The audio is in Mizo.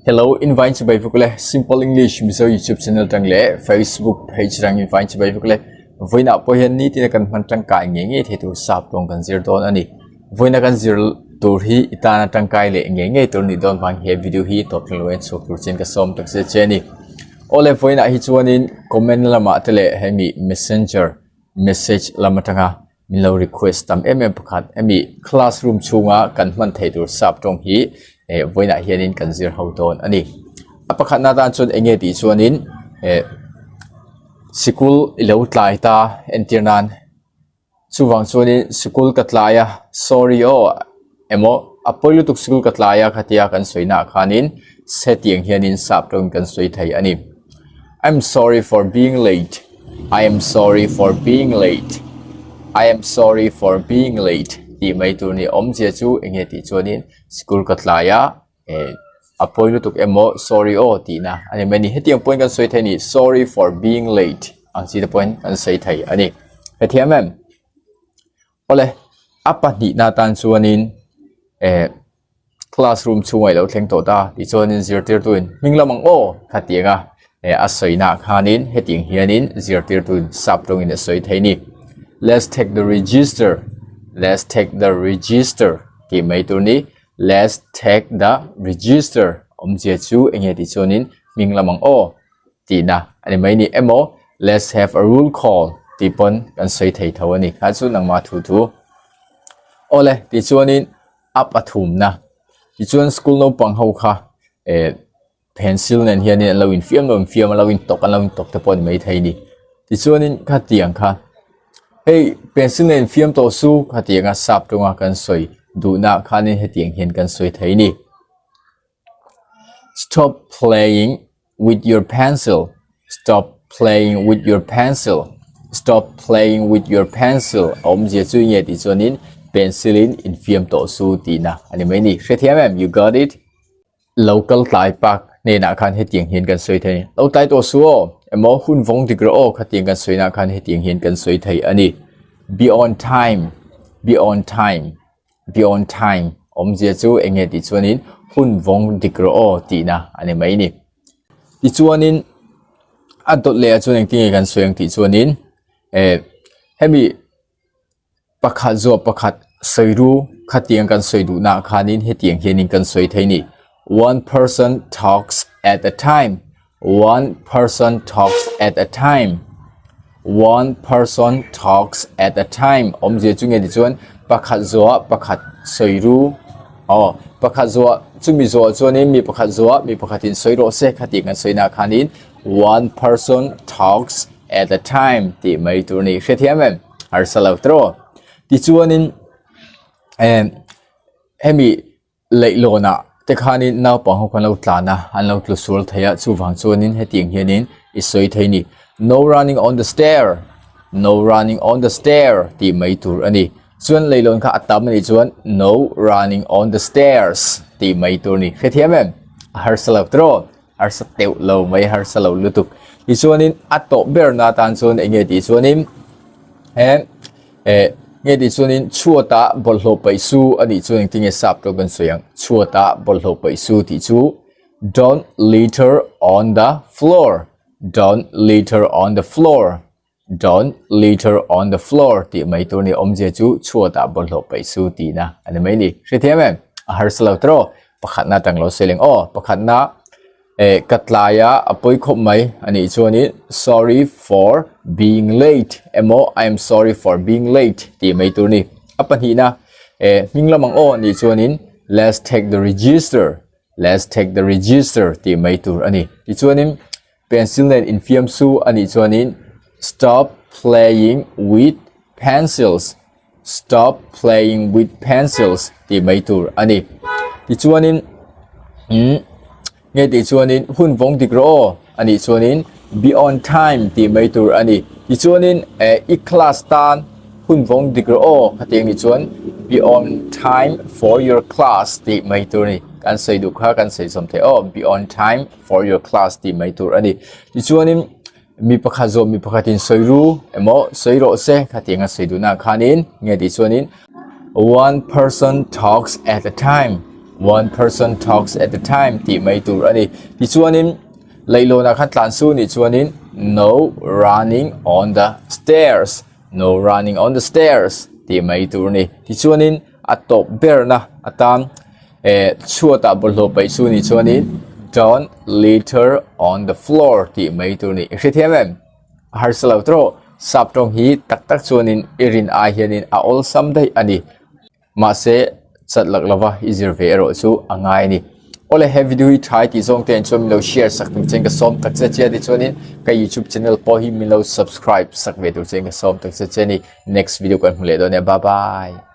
Hello, invite chibai vek le Simple English Mizo YouTube channel tang leh Facebook page tang invite chibai vek le vawiinah pawh hian nitin a kan hman tangkai ngei ngei thei tur sap tawng kan zir dawn a ni. Vawiina kan zir tur hi i tana tangkai leh ngei ngei tur nih dawn vang he video hi tawp thleng lo en chhuak tur chin ka sawm tak zet che a ni. Awle vawiinah hi chuanin comment lamah te leh hemi messenger message lam atanga min lo request tam em em pakhat hemi classroom chhunga kan hman theih tur sap tawng hi eh vawiinah hianin kan zir ho dawn a ni. A pakhatna atan chuan eng nge tih chuanin eh sikul i lo tlai ta entir nan chuvang chuanin sikul ka tlai a sorry aw emaw a pawi lutuk sikul ka tlai a khatia kan sawi naah khanin hetiang hianin sap tawngin kan sawi thei a ni. I'm sorry for being late I am sorry for being late I am sorry for being late tih mai tur ni awmzia chu eng nge tih chuanin sikul ka tlai a eh a pawi lutuk emaw sorry aw tihna a ni mai a ni hetiang pawhin kan sawi thei a ni sorry for being late ang chi te pawhin kan sawi thei a ni hrethiam em awle a pahnihna tan chuanin eh. Classroom chhungah i lo thleng tawh ta tichuanin zirtirtuin hming lam ang aw khatiang a eh a sawi-naah khanin hetiang hianin zirtirtuin sap tawngin a sawi thei a ni. Let's take the register Let's take the register tih mai tur ni Let's take the register awmzia chu eng nge tih chuanin hming lam ang aw tihna a ni mai ni emaw Let's have a roll call tih pawn kan sawi thei tho a ni kha chu nangmah thu thu. Awle tichuanin. A pathumna tichuan school naupang ho kha eh pencil nen hianin an lo infiam lo infiam a lo intawk an lo intawk te pawh a ni maithei a ni tichuanin khatiang kha hei pencil nen infiam tawh su khatianga sap tawnga kan sawi duhnaah khanin hetiang hian kan sawi thei a ni stop playing. with your pencil stop playing with your pencil stop playing with your pencil a awmzia chu nge tih chuanin pencil in infiam tawh su tihna a ni mai ni hrethiam em you got it lo kal tlai pak hnenah khan hetiang hian kan sawi thei lo tlai tawh su aw emaw hun vawng dik rawh aw khatiang kan sawi nah khan hetiang hian kan sawi thei a ni be on time be on time Be on time awmzia chu eng nge tih chuanin hun vawng dik rawh aw tihna a ni mai ni. Tichuanin a dawt leh ah chuan engtin nge kan sawi ang tih chuanin eh hemi pakhat zawh pakhat sawi ru khatiang kan sawi duhna ah khanin hetiang hianin kan sawi thei a ni. One person talks at a time One person talks at a time. One person talks at a time. Awmzia chu nge ti chuan pakhat zawhah pakhat sawi ru. Aw, pakhat zawhah chumi zawhah chuanin mi pakhat zawhah mi pakhatin sawi rawh se kha tih kan sawi nah khanin one person talks at a time tih mai tur a ni. Hrethiam em? Harsa lo tawh. Tichuanin eh hemi Leihlawnah te khanin naupang ho khan lo tlan a, an lo tlu sual thei a, chuvang chuanin hetiang hianin i sawi thei a ni. No running on the stair, no running on the stair tih mai tur a ni. Chuan leihlawn kha a tam a nih chuan no running on the stairs tih mai tur a ni. Hrethiam em? A harsa lo tawh, harsa teuh lo mai, harsa lo lutuk. Tichuanin a tawh berna atan chuan eng nge tih chuanin he Eh, nge tih chuanin chhuatah bawlhhlawh paih su a nih chuan engtin nge sap tawh kan sawi ang? Chhuatah bawlhhlawh paih su tih chu Don't litter on the floor, don't litter on the floor, don't litter on the floor tih mai tur a ni. Awmzia chu chhuatah bawlhhlawh paih su tihna a ni mai ni. Hrethiam em? A harsa lo tawh. Pakhatna atang lo sawi leng aw. Pakhatna. Eh, ka tlai a, a pawi khawp mai a nih chuanin sorry for being late emaw I am sorry for being late tih mai tur a ni. A pahnihna, eh, hming lam ang aw a nih chuanin let's take the register, let's take the register tih mai tur a ni. Tichuanin pencil nen infiam su a nih chuanin stop playing with pencils, Stop playing with pencils tih mai tur a ni. Tichuanin umm nge tih chuanin hun vawng dik rawh aw a nih chuanin be on time tih mai tur a ni. Tichuanin eh i class tan hun vawng dik rawh aw khatiang nih chuan be on time for your class tih mai tur a ni. Kan sawi duh kha kan sawi zawm thei aw be on time for your class tih mai tur a ni. Tichuanin. Mi pakhat zawh mi pakhatin sawi ru emaw sawi rawh se khatiang a sawi duhnaah khanin nge tih chuanin one person talks at a time. One person talks at a time tih mai tur a ni. Tichuanin leihlawnah khan tlan su nih chuanin No running on the stairs, No running on the stairs tih mai tur a ni. Tichuanin a tawp berna atan eh chhuatah bawlhhlawh paih su nih chuanin Don't litter on the floor tih mai tur a ni. I hrethiam em? A harsa lo tawh. Sap tawng hi tak tak chuanin i rin ai hianin a awlsam daih a ni. Mahse, chat lak lova i zir ve erawh chu a ngai a ni. Awle, he video hi tha i tih zawng te chuan min lo share sak tur che in ka sawm tak che che a tichuanin ka youtube channel pawh hi min lo subscribe sak ve tur che in ka sawm tak che che a ni. Next video kan hmu leh dawn nia. Bye bye.